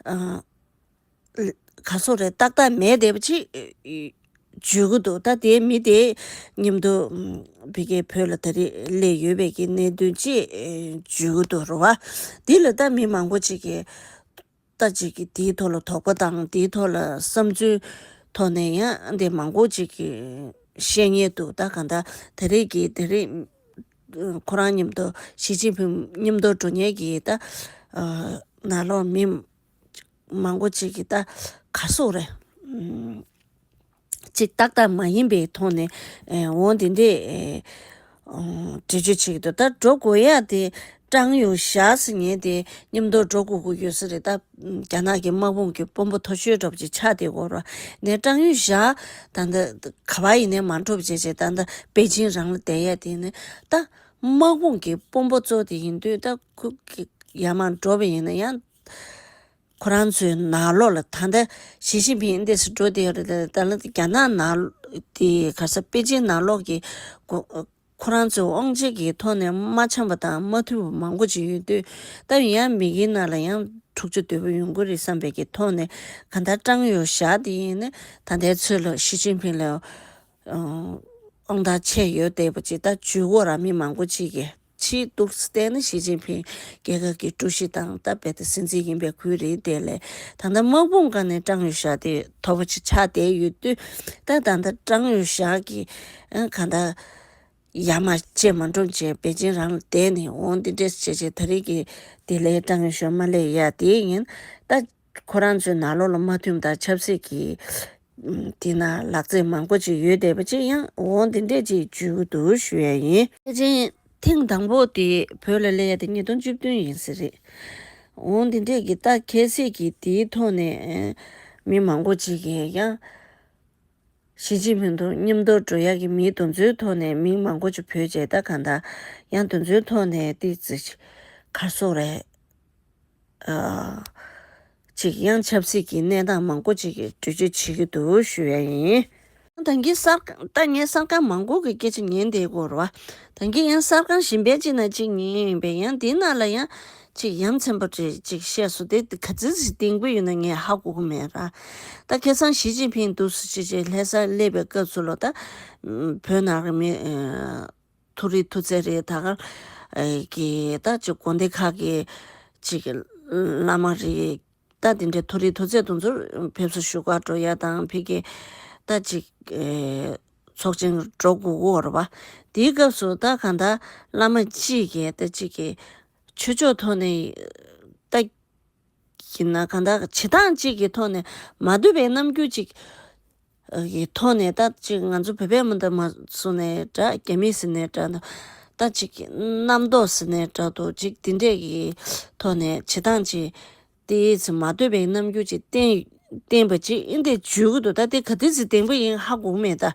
ཨ་ག་རེ་ཟེར་དགོས་རེད། ཏག་ཏག་མེད་བསྡད་པ་ཅིག་བརྗོད་ཀྱི་འདུག་ད་དེའི་མི་དེ་མཉམ་དུ་ཕ་གིའི་བོད་ལ་ད་རེས་སླེབས་ཡོད་པའི་གི་གནད་དོན་ཅིག་བརྗོད་ཀྱི་འདུག་རེད་བ། འདི་ལ་ད་མི་མང་པོ་ཅིག་གིས་ད་ཅིག་གི་དེའི་ཐོག་ལ་དོགས་པ་དང་། དེའི་ཐོག་ལ་བསམ་ཚུལ་ཐོག་ནས་ཡང་འདི་མང་པོ་ཅིག་གིས་བཤད་མཁན་འདུག་ད་གང་ལྟར་ད་རེས་ཀྱི་ད་རེས་ཁོ་རང་མཉམ་དུ་ཞི་ཅིན་ཕིང་མཉམ་དུ་འགྲོ་མཁན་གྱི་ད་ནང་ལོགས་མི་མང་པོ་ཅིག་གིས་ད་ག་རེ་ཟེར་དགོས་རེད། ཅིག་ཏག་ཏག་མ་ཡིན་པའི་ཐོག་ནས་ཨེ་འོང་དེ་འདྲས་ཨེ་འགྲེལ་བརྗོད་བྱེད་ཀྱི་འདུག་ད་འགྲོ་དགོས་ཡ་དེ་ཀྲང་ཡུང་ཞ་ཟེར་མཁན་དེ་མཉམ་དུ་འགྲོ་དགོས་ཀྱི་ཡོད་ས་རེད། ད་རྒྱ་ནག་གི་དམག་དཔུང་གི་དཔོན་པོ་མཐོ་ཤོས་འདྲ་པོ་ཅིག་ཆགས་བསྡད་ཡོད་རེད། ནས་ཀྲང་ཡུང་ཞ་ད་ལྟ་ག་པར་ཡིན་ནའི་མ་འགྲོ་བྱས་བྱས་ད་ལྟ་པེ་ཅིང་རང་ལ་བསྡད་ཡ་དེ་ནི་ད་དམག་དཔུང་གི་དཔོན་པོ་གཙོ་དེ་ཡིན་དུས། ད་ཁོ་གི་ཡར་མར་འགྲོ་བ་ཡིན་ན་ཡང་ཁོ་རང་ཚོའི་ནང་ལོགས་ལ་ད་ལྟ་ཞི་ཅིན་ཕིང་འདི་འདྲས་སེ་འགྲོ་བསྡད་ཡོད་རེད། ད་ལྟ་རྒྱ་ནག་ནང་དེ་ག་ས་པེ་ཅིང་ནང་ལོགས་ཀྱི་ཁོ་ཁོ་རང་ཚོའི་དབང་ཆ་གི་ཐོག་ནས་མ་འཆམ་པ་དང་མ་མཐུན་པ་མང་པོ་ཅིག་ཡོད་དུས། ད་ཡང་མི་སྒེར་ནང་ལ་ཡང་འཁྲུག་ཆ་དོད་པོ་ཡོང་གི་རེད་བསམ་པའི་གི་ཐོག་ནས། གང་ལྟར་ཀྲང་ཡུང་ཞ་དེ་ཡིན་ན་ད་ལྟའི་ཚོད་ལ་ཞི་ཅིན་ཕིང་ལ་ཨང་དང་ཆད་ཡོད་བསྡད་པ་ཅིག་ད་བརྗོད་ཀྱི་ཡོད་རེད། མི་མང་པོ་ཅིག་གིས་ཕྱིའི་འདུག་སེ་བལྟས་ན་ཞི་ཅིན་ཕིང་རྒྱལ་ཁབ་ཀྱི་ཀྲུའུ་ཞི་དང་ད་རྦད་དེ་སྲིད་འཛིན་ཡིན་པའི་ཁུལ་རེད་དེ་ལས། ད་ལྟ་དམག་དཔུང་སྒང་ནས་ཀྲང་ཡུང་ཞ་དེ་མཐོ་པོ་ཅིག་ཆགས་བསྡད་ཡོད་དུས། ད་ད་ལྟ་ཀྲང་ཡུང་ཞ་གིས་ཨ་གང་ལྟར་ཡར་མར་བྱས་མ་འགྲོ་བྱས་པེ་ཅིང་རང་ལ་བསྡད་ནས་འོང་དེ་འདྲས་བྱས་བྱས་ད་རེས་ཀྱི་དེ་ལས་ཀྲང་ཡུང་ཞ་མ་སླེབས་ཡ་དེ་ཡིན། ད་ཁོ་རང་ཚོའི་ནང་ལོགས་ལ་མ་མཐུན་པ་དང་ཆབ་སྲིད་ཀྱི་དེ་ན་ལག་རྩལ་མང་པོ་ཅིག་ཡོད་བསྡད་པ་ཅིག་ཡང་འོང་དེ་འདྲས་ཅིག་བརྗོད་ཀྱི་འདུག་ཞུ་ཡ་ཡིན། ཕལ་ཆེར་ཐེངས་དང་པོ་དེ་བོད་ལ་སླེབས་ཡ་དེ་ཉིས་སྟོང་བཅུ་བདུན་ཡིན་ས་རེད། འོང་དེ་འདྲས་ཀྱི་ད་གལ་སྲིད་ཀྱི་དེའི་ཐོག་ནས་ཨེ་མི་མང་པོ་ཅིག་གིས་ཡང་ཞི་ཅིན་ཕིང་དང་མཉམ་དུ་འགྲོ་ཡ་གི་མི་དེ་ཚོའི་ཐོག་ནས་མི་མང་པོ་ཅིག་བོད་བྱས། ད་གང་ལྟར་ཡང་དེ་ཚོའི་ཐོག་ནས་ཏོག་ཙམ་ག་རེ་ཟེར་དགོས་རེད། ཨ་ཅིག་ཡང་ཆབ་སྲིད་ཀྱི་གནས་སྟངས་མང་པོ་ཅིག་གི་འགྲེལ་བརྗོད་བྱེད་ཀྱི་འདུག་ཞུ་ཡ་ཡིན། ད་གིན་གསར་ད་ངས་གསར་ཁང་མང་པོ་གི་སྐད་ཆ་ཉན་བསྡད་ཡོད་རེད་བ། ད་གིན་ཡང་གསར་ཁང་གཞན་པའི་གཅིག་ན་གཅིག་ཉན་ཡིན་པས་ཡང་དེའི་ནང་ལ་ཡང་གཅིག་ཡ་མཚན་པོ་རེ་གཅིག་བཤད་སོང་། དེ་ག་ཚོད་ཅིག་བདེན་པ་ཡོད་ན་ངས་ཧ་གོ་གི་མེད་ར། ད་ཁ་སང་ཞི་ཅིན་ཕིང་འདུག་སེ་ཅིག་ཅིག་ལྷ་སར་སླེབས་པའི་སྐབས་སུ་ལ་ད་བོད་ནང་གི་མི་ཐུགས་རྗེ་ཐུགས་རྗེ་རེད། ད་ག་གི་ད་ཅིག་དགོན་སྡེ་ཁག་གི་ཅིག་བླ་མ་རེད། ད་དེ་འདྲའི་ཐུགས་རྗེ་ཐུགས་རྗེ་དེ་ཚོ་ཕེབས་བསུ་ཞུ་གར་འགྲོ་ཡ་དང་ཕ་གི་ད་ཅིག་ཚོགས་ཆེན་འགྲོ་དགོས་ཀྱི་ཡོད་རེད་བ། དེའི་སྐབས་སུ་ད་གང་ལྟར་བླ་མ་གཅིག་གིས་ད་ཅིག་གི་ཆོས་ཕྱོགས་ཐོག་ནས་ད་ཡིན་ན་གང་ལྟར་བྱེད་སྟངས་གཅིག་གི་ཐོག་ནས་མ་འདོད་པའི་རྣམ་འགྱུར་གཅིག་གི་ཐོག་ནས་ད་ཅིག་ང་ཚོ་བོད་པའི་མི་འདི་མ་སུ་ནས་འདྲ་རྒྱ་མི་ཟེར་ནས་འདྲ་ད་ཅིག་རྣམ་རྟོག་ཟེར་ནས་འདྲ་འདུག་ཅིག་དེ་འདྲས་ཀྱི་ཐོག་ནས་བྱེད་སྟངས་ཅིག་དེའི་ཚེ་མ་འདོད་པའི་རྣམ་འགྱུར་ཅིག་བསྟན་བསྟན་པ་ཅིག་ཨིན་དེ་བརྗོད་ཀྱི་འདུག་ད་དེ་ག་དུས་ཚེ་བདེན་པ་ཡིན་ཧ་གོ་མེད་ད།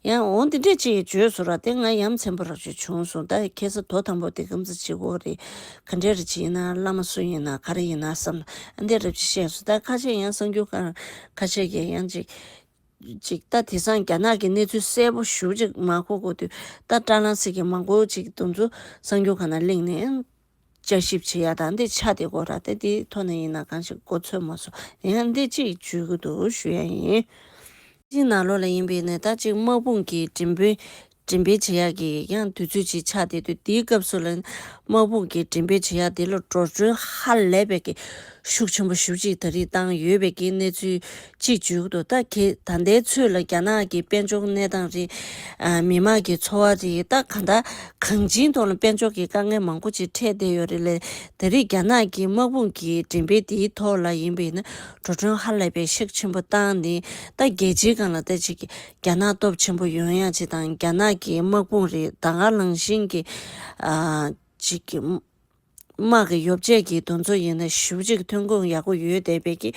ཡང་འོང་དེ་འདྲས་ཅིག་བརྗོད་སོང་ར་དེ་ང་ཡ་མཚན་པོ་རག་ཅིག་བྱུང་སོང་། ད་ཁ་སང་དོ་དམ་པོ་དེ་གམ་ཚ་ཅིག་འོ་རེད། ག་འདྲས་རེ་ཅིག་ཡིན་ན་བླ་མ་སུ་ཡིན་ན་ག་རེ་ཡིན་ན་བསམ་ཨ་འདྲས་རེ་ཅིག་བཤད་སོང་། ད་ཁ་ཤས་ཡང་གསར་འགྱུར་ཁང་ཁ་ཤས་ཀྱིས་ཡང་ཅིག་ཅིག་ད་དེང་སང་རྒྱ་ནག་གི་གནས་ཚུལ་གསལ་པོ་ཞེ་པོ་ཅིག་མ་གོ་གོ་དུས་ད་བཀྲ་ལམ་སེང་གེ་མང་པོ་ཅིག་དེ་ཚོ་གསར་འགྱུར་ཁང་ནང་གླེང་ནས་བསྐྱར་ཞིབ་བྱེད་ཡ་དང་འདི་ཆ་དེ་གོ་ར་ད་དེའི་ཐོག་ནས་ཡིན་ན་གང་ཞིག་གོ་ཚོད་མ་སོང་། ཡང་འདི་ཅིག་བརྗོད་ཀྱི་འདུག་ཞུ་ཡ་ཡིན། ཅིག་ནང་ལོགས་ལ་ཡིན་པའི་ནས་ད་ཅིག་དམག་དཔུང་གི་འགྲེམས་སྤེལ་འགྲེམས་སྤེལ་བྱེད་ཡག་གི་ཡང་དུས་ཚོད་ཅིག་ཆགས་བསྡད་དུས་དེའི་སྐབས་སུ་ལ་དམག་དཔུང་གི་འགྲེམས་སྤེལ་བྱེད་ཡག་དེ་ལ་འགྲོ་གྲོན་ཧ་ལས་པའི་གི་ཤུགས་ཆེན་པོ་ཞེ་པོ་ཅིག་ད་རེས་བཏང་ཡོད་པའི་གི་གནས་ཚུལ་ཅིག་བརྗོད་ཀྱི་འདུག་ད་གི་ད་ལྟའི་ཚོད་ལ་རྒྱ་ནག་གི་དཔལ་འབྱོར་གནས་སྟངས་རེད། ཨ་མི་དམངས་ཀྱི་འཚོ་བ་རེད། ད་གང་ལྟར་གང་ཅིའི་ཐོག་ལ་དཔལ་འབྱོར་གྱི་དཀའ་ངལ་མང་པོ་ཅིག་འཕྲད་བསྡད་ཡོད་རེད་ལས། ད་རེས་རྒྱ་ནག་གི་དམག་དཔུང་གི་འགྲེམས་སྤེལ་དེའི་ཐོག་ལ་ཡིན་པ་ཡིན་ན་འགྲོ་གྲོན་ཧ་ལས་པའི་ཤུགས་ཆེན་པོ་བཏང་ནས་ད་རྒྱལ་སྤྱིའི་སྒང་ལ་ད་ཅིག་རྒྱ་ནག་སྟོབས་ཆེན་པོ་ཡོང་ཡག་ཅིག་དང་རྒྱ་ནག་གི་དམག་དཔུང་རེད་ད་ག་ནང་བཞིན་གྱི་ཨ་ཅིག་གི་དམག་གི་ཡོ་བྱད་ཀྱི་དོན་ཚོ་ཡིན་ན་ཞེ་པོ་ཅིག་ཐོན་ཁུངས་ཡག་པོ་ཡོད་བསྡད་པའི་གི་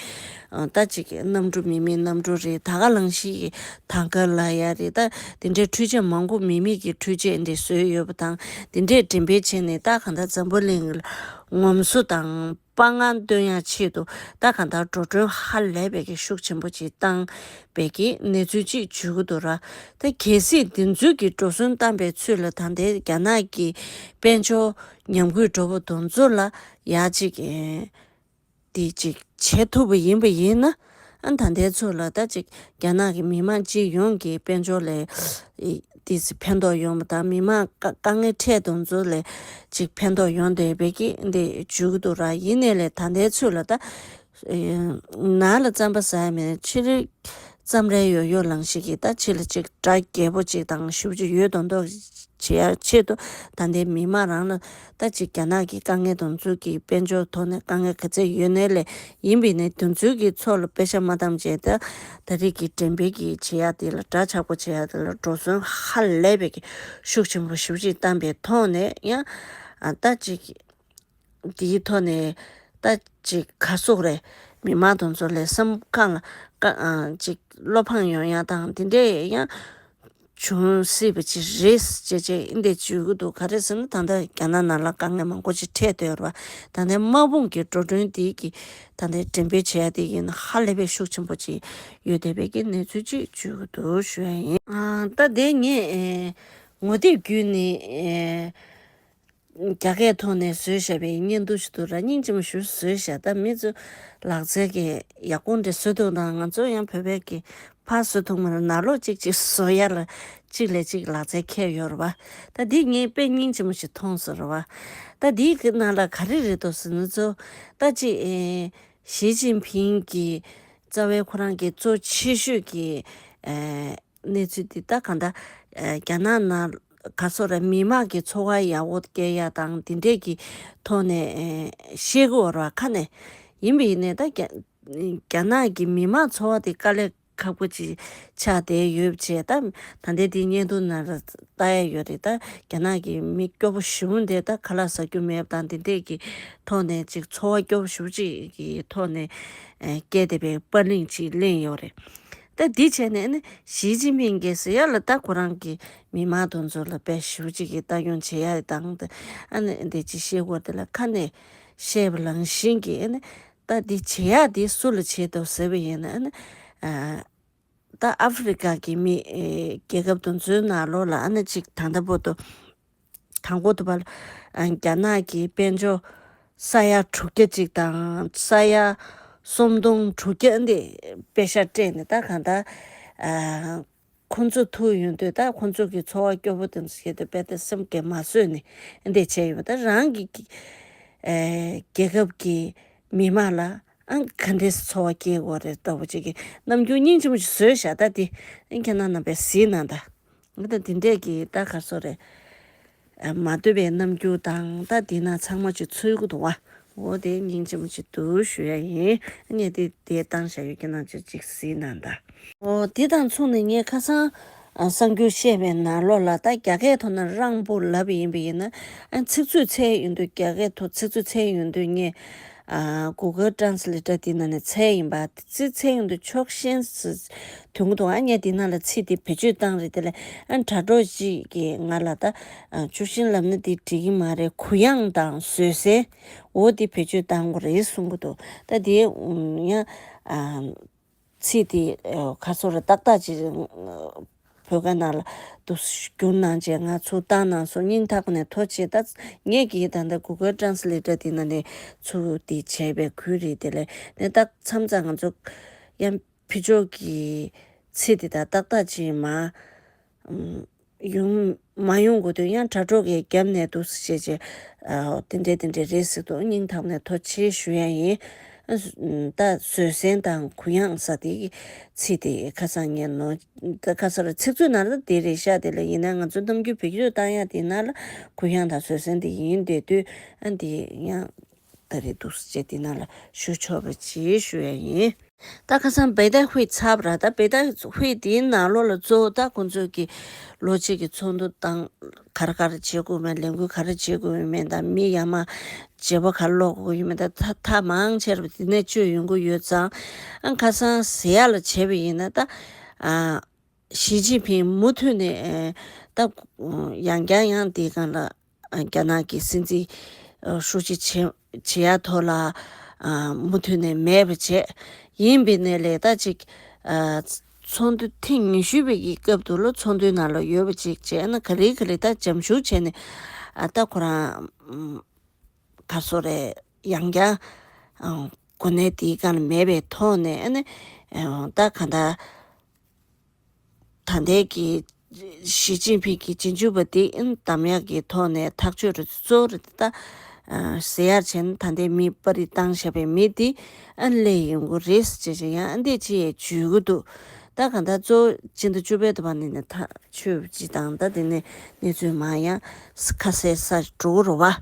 ཨ་ད་ཅིག་གི་གནམ་གྲུ་མི་མེད་གནམ་གྲུ་རེད་ད་ག་ནང་བཞིན་གྱི་ཐང་ཀར་ལབ་ཡ་རེད། ད་དེ་འདྲའི་འཕྲུལ་ཆས་མང་པོ་མི་མེད་ཀྱི་འཕྲུལ་ཆས་འདི་བཟོས་ཡོད་པ་དང་དེ་འདྲས་འགྲེམས་སྤེལ་བྱས་ནས་ད་གང་ལྟར་འཛམ་བུ་གླིང་ལ་ངོམ་སོ་དང་དཔའ་ངར་སྟོན་ཡ་ཆེད་དུ་ད་གང་ལྟར་འགྲོ་གྲོན་ཧ་ལས་པའི་གི་ཤུགས་ཆེན་པོ་ཅིག་བཏང་བའི་གི་གནས་ཚུལ་ཅིག་བརྗོད་ཀྱི་འདུག་ར། ད་གལ་སྲིད་དེ་ཚོའི་གི་འགྲོ་སོན་བཏང་པའི་ཚུལ་ལ་ད་ལྟའི་རྒྱ་ནག་གི་དཔལ་འབྱོར་ཉམས་རྒུད་འགྲོ་བ་དེ་ཚོ་ལ་ཡ་ཅིག་ཨེ་དེ་ཅིག་བྱེད་ཐུབ་པ་ཡིན་པ་ཡིན་ན་ཨ་ད་ལྟའི་ཚོད་ལ་ད་ཅིག་རྒྱ་ནག་གི་མི་དམངས་སྤྱི་ཡོངས་ཀྱི་དཔལ་འབྱོར་ལ་ཨེ་དེ་ཕན་ཐོགས་ཡོང་བ་དང་མི་དམངས་དཀའ་དཀའ་ངལ་འཕྲད་དེ་ཚོ་ལ་ཅིག་ཕན་ཐོགས་ཡོང་བསྡད་པའི་གི་འདི་བརྗོད་ཀྱི་འདུག་ར། ཡིན་ནའི་ལས་ད་ལྟའི་ཚོད་ལ་ད་ནང་ལ་རྩམ་པ་ཟ་ཡ་མེད་ཕྱི་རོལ་རྩམ་རལ་ཡོད་ཡོད་ལང་ཞིག་གིས་ད་ཕྱི་ལ་ཅིག་དགྲ་རྒྱལ་པོ་ཅིག་དང་ཞེ་པོ་ཅིག་ཡོད་མདོག་མདོག་བྱེད་ཡ་ཆེད་དུ་ད་ལྟའི་མི་དམངས་རང་ལ་ད་ཅིག་རྒྱ་ནག་གི་དཀའ་ངལ་དང་ཚུར་གྱི་དཔལ་འབྱོར་ཐོག་ནས་དཀའ་ངལ་ག་ཚད་ཡོད་ནའི་ལས་ཡིན་པའི་ནས་དེ་ཚོའི་གི་ཚོགས་ལ་པེ་ཤ་མ་བཏང་བྱས་ད་ད་རེས་ཀྱི་འགྲེམས་སྤེལ་གྱི་བྱེད་ཡ་དེ་ལ་དགྲ་ཆག་པོ་བྱེད་ཡ་དེ་ལ་འགྲོ་སོན་ཧ་ལས་པའི་གི་ཤུགས་ཆེན་པོ་ཞེ་པོ་ཅིག་བཏང་པའི་ཐོག་ནས་ཡང་ད་ཅིག་དེའི་ཐོག་ནས་ད་ཅིག་ག་སོག་རེད། མི་མང་དེ་ཚོ་ལས་སེམས་ཁམས་ལ་ཀ་ཨ་ཅིག་བློ་ཕམ་ཡོང་ཡ་དང་དེ་འདྲས་ཡང་བྱུང་སྲིད་པ་ཅིག་རེད་ཅེས་ཅེས་འདི་བརྗོད་ཀྱི་འདུག་ག་རེ་ཟེར་ན་ད་ལྟ་རྒྱ་ནག་ནང་ལ་དཀའ་ངལ་མང་པོ་ཅིག་འཕྲད་སྡོད་ཡོད་རེད་བ། ད་ལྟའི་དམག་དཔུང་གི་འགྲོ་གྲོན་དེ་གི་ད་ལྟའི་འགྲེམས་སྤེལ་བྱེད་ཡ་དེ་ཡིན་ཧ་ལས་པའི་ཤུགས་ཆེན་པོ་ཅིག་ཡོད་བསྡད་པའི་གི་གནས་ཚུལ་ཅིག་བརྗོད་ཀྱི་འདུག་ཞུ་ཡ་ཡིན། ཨ་ད་དེ་ངས་ཨེ་ངོ་དེབ་བརྒྱུད་ནས་ཨེ། རྒྱ་སྐད་ཐོག་ནས་བཟོས་བཞག་པའི་བརྙན་ཐུང་ཞིག་འདུག་ར། སྙིང་རྗེ་མོ་ཞེ་པོ་བཟོས་བཞག་ད་མི་ཚོ་ལག་རྩལ་གྱི་ཡག་པོ་འདྲ་བཟོ་ཐུབ་དང་ང་ཚོ་ཡང་བོད་པའི་གི་ཕར་བཟོ་ཐུབ་མ་རེད། ནང་ལོགས་གཅིག་གཅིག་བཟོ་ཡ་ལ་གཅིག་ལས་གཅིག་ལག་རྩལ་ཁྱད་ཡོད་རེད་བ། ད་འདི་ངས་དཔེ་སྙིང་རྗེ་མོ་ཞིག་མཐོང་སོང་རེད་བ། ད་འདིའི་གི་ནང་ལ་ག་རེ་རེད་འདུག་ཟེར་ན་ཚོ་ད་ཅིག་ཨེ་ཞི་ཅིན་ཕིང་གི་རྩ་བའི་ཁོ་རང་གི་གཙོ་ཆེ་ཤོས་ཀྱི་ཨེ། གནས་ཚུལ་འདི་ད་གང་ལྟར་ཨ་རྒྱ་ནག་ནང་ག་སོགས་ར་མི་དམངས་ཀྱི་འཚོ་བ་ཡག་པོ་སྐྱེལ་ཡ་དང་འདི་འདྲས་ཀྱི་ཐོག་ནས་ཨ་བཤད་དགོས་ར་ཁ་ནས་ཡིན་པ་ཡིན་ནའི་ད་རྒྱ་རྒྱ་ནག་གི་མི་དམངས་འཚོ་བ་དེ་དཀའ་ལས་ཁག་པོ་ཅིག་ཆགས་བསྡད་ཡོད་བྱས་ད་ད་ལྟའི་འདི་བརྙན་ཐུང་ནང་ལ་ལྟ་ཡ་ཡོད་རེད། ད་རྒྱ་ནག་གི་མི་སྐྱོ་པོ་ཞེ་པོ་འདི་ད་ཁ་ལག་ཟ་རྒྱུ་མེད་པ་དང་འདི་འདྲས་ཀྱི་ཐོག་ནས་ཅིག་འཚོ་བ་སྐྱོ་པོ་ཞེ་པོ་ཅིག་གི་ཐོག་ནས་ཨ་སྐྱེལ་བསྡད་པའི་པར་ལིང་ཅིག་གླེང་ཡོད་རེད། ད་འདི་བྱས་ནས་ནི་ཞི་ཅིན་ཕིང་གིས་ཟེར་ཡ་ལ་ད་ཁོ་རང་གི་མི་མང་དེ་ཚོ་ལ་དཔེ་ཞེ་པོ་ཅིག་གི་ལྟ་སྐྱོང་བྱེད་ཡ་དང་ད་ཨ་ནི་འདི་ཅི་བཤད་དགོས་དེ་ལ་ཁ་ནས་བཤད་པ་ལང་བཞིན་གྱི་ཨ་ནི་ད་འདི་བྱེད་ཡ་འདི་སུ་ལ་བྱེད་འདུག་ཟེར་བ་ཡིན་ན་ཨ་ནི་ཨ་ ད་ཨ་ཧྥེ་རི་ཀ་གི་མི་ཨེ་རྒྱལ་ཁབ་དེ་ཚོའི་ནང་ལོགས་ལ་ཨ་ནི་ཅིག་ད་ལྟ་བར་དུ་དང་པོ་དུ་བ་ལ་ཨ་རྒྱ་ནག་གི་དཔལ་འབྱོར་ས་ཡ་དྲུག་བརྒྱ་ཅིག་དང་ས་ཡ་སུམ་སྟོང་དྲུག་བརྒྱ་འདི་པེ་ཤ་སྤྲད་ནས། ད་གང་ལྟར་ཨ་ཁོ་ཚོ་ཐུག་ཡོང་དུས་ད་ཁོ་ཚོ་གི་འཚོ་བ་སྐྱོ་པོ་དེ་ཚོ་བྱེད་དུས་དཔེ་དེ་སེམས་ཀྱིས་མ་བཟོད་ནས་འདི་བྱས་ཡོད་པ། ད་རང་གི་ཨེ་རྒྱལ་ཁབ་ཀྱི་མི་མང་ལ་ཨང་ག་འདྲས་འཚོ་བ་སྐྱེལ་དགོས་རེད་ལྟ་བུ་ཅིག་གི་རྣམ་འགྱུར་སྙིང་རྗེ་མོ་ཞིག་བཟོས་བཞག་ད་དེ་ཨང་ཁྱེད་རྣམ་པས་གཟིགས་གནང་ད། ད་དེ་འདྲས་ཀྱི་ད་ག་སོ་རེད། ཨ་མ་འདོད་པའི་རྣམ་འགྱུར་དང་ད་དེ་ན་ཚང་མ་ཅིག་ཚུད་ཀྱི་འདུག་བ། འོ་དེ་སྙིང་རྗེ་མོ་ཅིག་འདུག་ཞུ་ཡ་ཡིན། ངས་དེ་དེ་བཏང་བཞག་ཡོད་ཀྱི་ན་ཅིག་ཅིག་གཟིགས་གནང་ད། འོ་དེ་དང་མཚུངས་ནས་ངས་ཁ་སང་ཨ་གསར་འགྱུར་བཤད་པའི་ནང་ལོགས་ལ་ད་རྒྱ་སྐད་ཐོག་ན་རང་པོ་ལབ་ཡིན་པ་ཡིན་ན། ཨ་ཚིག་མཛོད་འཚོལ་ཡོང་དུས་རྒྱ་སྐད་ཐོག་ཚིག་མཛོད་འཚོལ་ཡོང་དུས་ངས་ཨ་Google Translator དེ་ནང་ནས་འཚོལ་ཡིན་པ། ཚིག་འཚོལ་ཡོང་དུས་ཕྱོགས་ཞེན་ཟེར་དོན་གྱི་འདུག་ཨ་ངས་དེ་ནང་ལ་ཚིག་དེ་བེད་སྤྱོད་བཏང་རེད། དེ་ལས་ཨ་དྲ་གྲོགས་ཅིག་གིས་ང་ལ་ད་ཨ་ཕྱོགས་ཞེན་ལབ་ན་དེ་འགྲིག་གི་མ་རེད། གུ་ཡངས་དང་བཟོད་བསྲན། འོ་དེ་བེད་སྤྱོད་བཏང་དགོས་རེད་གསུང་གི་འདུག་ད་དེ་ཡང་ཨ། ཚིག་དེ་ཨ་ཁ་སོ་ར་ཏག་ཏག་ཅིག་བོད་སྐད་ནང་ལ་དུ་བསྒྱུར་གནང་བྱས་ང་ཚུར་བཏང་གནང་སོང་། སྙིང་ཐག་ནས་ཐུགས་རྗེ་ཆེ། ད་ངས་ཀྱིས་ད་ལྟ་Google Translator དེ་ནང་ནས་ཚུར་དེ་བྱས་པའི་ཁུལ་རེད། དེ་ལས་ནས་ད་མཚམས་མཚམས་ང་ཚོ་ཡང་ཕི་ཕྱོགས་ཀྱི་ཚིག་དེ་ད་ཏག་ཏག་ཅིག་མ་ཡོང་མ་ཡོང་དགོས་དུས་ཡང་དྲ་གྲོགས་ཀྱིས་རྒྱབ་ནས་འདུག་སེ་བྱས་བྱས་ཨ་དེ་འདྲས་དེ་འདྲས་རེད་ཟེར་འདུག་སྙིང་ཐག་ནས་ཐུགས་རྗེ་ཆེ་ཞུ་ཡ་ཡིན། ཨ་ད་བཟོད་བསྲན་དང་གུ་ཡངས་ཟེར་དེ་གི་ཚིག་དེ་ཁ་སང་ངས་ནོར། ད་ཁ་སང་ར་ཚིག་མཛོད་ནང་ལ་དེ་རེད་ཤག་དེ་ལ་ཡིན་ན་ང་ཚོ་རྣམ་འགྱུར་བེད་སྤྱོད་བཏང་ཡ་དེ་ནང་ལ་གུ་ཡངས་དང་བཟོད་བསྲན་དེ་ཡིན་བསྡད་དུས་ཨ་འདི་ཡང་ད་རེད་འདུག་སེ་བྱས་དེ་ནང་ལ་ཞུ་ཆོག་པ་ཅིག་ཞུ་ཡ་ཡིན། ད་ཁ་སང་བེ་ཏའི་ཧུད་ཚབ་ར། ད་བེ་ཏའི་ཧུད་དེའི་ནང་ལོགས་ལ་གཙོ་བོ་ད་ཁོང་ཚོས་ཀྱི་ལོ་གཅིག་གི་ཚོགས་འདུ་དང་ག་རེ་ག་རེ་བྱེད་དགོས་མེད། ལས་འགུལ་ག་རེ་བྱེད་དགོས་མེད། ད་མི་ཡར་མར་བརྗེ་པོ་ག་རེ་ལོག་དགོས་ཡོད་མེད། ད་ཐ་ཐག་མང་ཆེ་ར་དེ་ནས་བཅོས་ཡོང་གི་ཡོད་ཙང་། ཨ་ཁ་སང་ཟེར་ཡ་ལ་བྱས་པ་ཡིན་ན་ད་ཨ་ཞི་ཅིན་ཕིང་མུ་མཐུད་ནས་ཨེ་ད་ཡང་བསྐྱར་ཡང་དེའི་སྒང་ལ་རྒྱ་ནག་གི་སྲིད་འཛིན་ཧྲུའུ་ཅི་བྱེད་བྱེད་ཡ་ཐོག་ལ་མུ་མཐུད་ནས་མེད་པ་བྱས། ཡིན་པའི་ནས་ལས་ད་ཅིག་ཚོགས་འདུ་ཐེངས་ཉི་ཤུ་པའི་གི་སྐབས་དུ་ལོ་ཚོགས་འདུའི་ནང་ལ་ཡོད་པ་ཅིག་བྱས་ན་ག་ལེ་ག་ལེ་ད་འཇམ་ཞུགས་བྱས་ནས་ཨ་ད་ཁོ་རང་ག་སོ་རེད། ཡང་བསྐྱར་གོ་གནས་དེའི་སྒང་ལ་མེད་པའི་ཐོག་ནས་ཨ་ནི་ད་ག་ད། ད་ལྟའི་གི་ཞི་ཅིན་ཕིང་གི་རྗེས་འཇུག་པ་དེ་གདམ་ཡག་གི་ཐོག་ནས་ཐག་གཅོད་རེ་གཙོ་བོ་རེ་ད་ཟེར་ཡག་བྱས་ན། ད་ལྟའི་མི་པར་རིས་བཏང་བཞག་པའི་མི་དེ་ཨ་སླེབས་ཡོང་གི་རེད་ཟེར་བྱས་ཡང་ཨ་འདི་ཅི་ཡས་བརྗོད་གི་འདུག་ད་ག་ད་གཙོ་བོ་སྤྱི་ཟླ་བཅུ་པའི་དུ་བ་ནས་ནས་ཐག་ཆོད་ཅི་དང་ད་དེ་ནས་གནས་ཚུལ་མང་ཡང་ཁ་གསལ་ས་འགྲོ་གི་རེད་བ།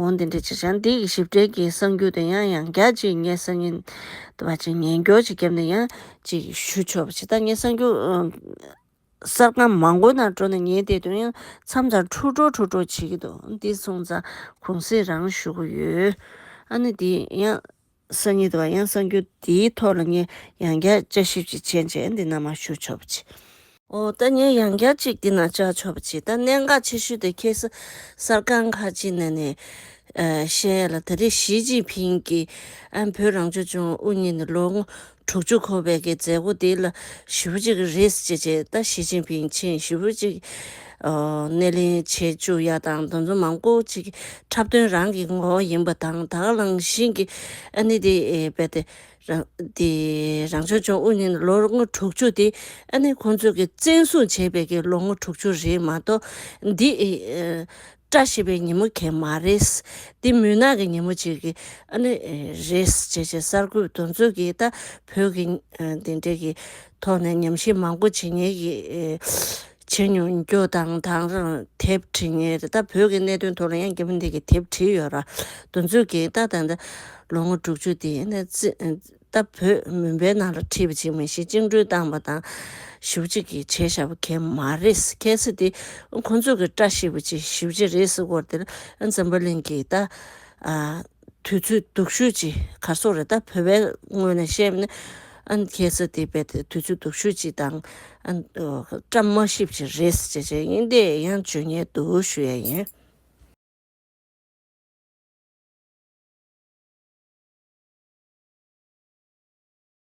འོང་དེ་འདྲ་བྱས་ཙང་འདི་གི་ཞིབ་ཕྲའི་གི་གསར་འགྱུར་དེ་ཡང་ཡང་བསྐྱར་ཅིག་ངས་སང་ཉིན་དུ་བ་ཅིག་ཉན་སྐྱོར་ཅིག་བརྒྱབ་ནས་ཡང་ཅིག་ཞུ་ཆོག་པ་ཅིག་ད་ངས་གསར་འགྱུར་གསར་ཁང་མང་པོ་ནང་འགྲོ་ནས་ཉན་བསྡད་དུས་ཡང་མཚམས་མཚམས་འཁྲུག་འགྲོ་འཁྲུག་འགྲོ་བྱེད་ཀྱི་འདུག་འདི་སོང་ཙང་གུང་སེང་རང་ཞུ་གི་ཡོད། ཨ་ནི་འདི་ཡང་སང་ཉིན་དུ་བ་ཡང་གསར་འགྱུར་འདིའི་ཐོག་ལ་ངས་ཡང་བསྐྱར་དཔྱད་ཞིབ་ཅིག་བྱས་རྗེས་འདི་ནང་མར་ཞུ་ཆོག་པ་ཅིག་འོ་ད་ངས་ཡང་བསྐྱར་ཅིག་འདི་ན་བཅར་ཆོག་པ་ཅིག་ད་གནད་འགག་ཆེ་ཤོས་དེ་ཁ་སང་གསར་ཁང་ཁག་ཅིག་ནང་ནས་ཨ་བཤད་ཡ་ལ་ད་རེས་ཞི་ཅིན་ཕིང་གིས་ཨ་བོད་རང་སྐྱོང་ལྗོངས་དབུ་བརྙེས་ནས་ལོ་ངོ་དྲུག་ཅུ་འཁོར་བའི་གི་མཛད་སྒོ་དེ་ལ་ཞེ་པོ་ཅིག་རེད་ཟེར་བྱས་ད་ཞི་ཅིན་ཕིང་མཆན་ཞེ་པོ་ཅིག་ཨ་སྣེ་ལེན་བྱེད་བཅུག་ཡ་དང་དེ་ཚོ་མང་པོ་ཅིག་འཁྲབ་སྟོན་རང་གི་ངོ་བོ་ཡིན་པ་དང་ད་ག་ནང་བཞིན་གྱི་ཨ་ནི་དེ་ཨེ་རྦད་དེ། རང་དེ་རང་སྐྱོང་ལྗོངས་དབུ་བརྙེས་ནས་ལོ་ངོ་དྲུག་ཅུ་དེ་ཨ་ནི་ཁོང་ཚོས་ཀྱི་བཙན་བཟུང་བྱས་པའི་གི་ལོ་ངོ་དྲུག་ཅུ་རེད་མ་གཏོགས་འདི་ཨེ་བཀྲ་ཤིས་པའི་ཉིན་མོ་གང་མ་རེད། འདི་མུན་ནག་གི་ཉིན་མོ་ཅིག་གི་ཨ་ནི་ཨེ་རེད་ཅེས་བྱས་གསར་འགོད་དེ་ཚོས་ཀྱི་ད་བོད་ཀྱི་ཨ་དེ་འདྲའི་གི་ཐོག་ནས་ཉམས་ཞིབ་མང་པོ་བྱེད་མཁན་གྱི་ཨེ་བྱེད་མྱོང་རྒྱུ་དང་དང་རང་དེབ་བྲིས་མཁན་རེད། ད་བོད་ཀྱི་གནད་དོན་ཐོག་ལ་ཡང་རྒྱ་མི་འདི་གི་དེབ་བྲིས་ཡོད་ར། དེ་ཚོས་ཀྱི་ད་ད་ད་ལོ་ངོ་དྲུག་ཅུ་དེ་ནས་རྩི་ད་བོད་མུན་པའི་ནང་ལ་ཁྲིད་པ་ཅིག་མིན་ཞེས་བཅིངས་འགྲོལ་བཏང་པ་དང་ཞེ་པོ་ཅིག་གིས་བྱས་བཞག་པ་གང་མ་རེད། གལ་སྲིད་དེ་ཁོང་ཚོ་གི་བཀྲ་ཤིས་པ་ཅིག་ཞེ་པོ་ཅིག་རེད་ཟེར་སྐོར་དེར་འཛམ་བུ་གླིང་གི་ད་ཨ་དུས་ཚོད་སྡུག་ཤོས་ཅིག་ག་སོགས་རེད། ད་བོད་པའི་ངོས་ནས་བཤད་ན་ཨ་གལ་སྲིད་དེ་བས་དུས་ཚོད་སྡུག་ཤོས་ཅིག་དང་ཨ་བཀྲ་མ་ཤིས་པ་ཅིག་རེད་ཟེར་བྱས་ཡིན་དེ་ཡང་བརྗོད་མཁན་འདུག་ཞུ་ཡ་ཡིན།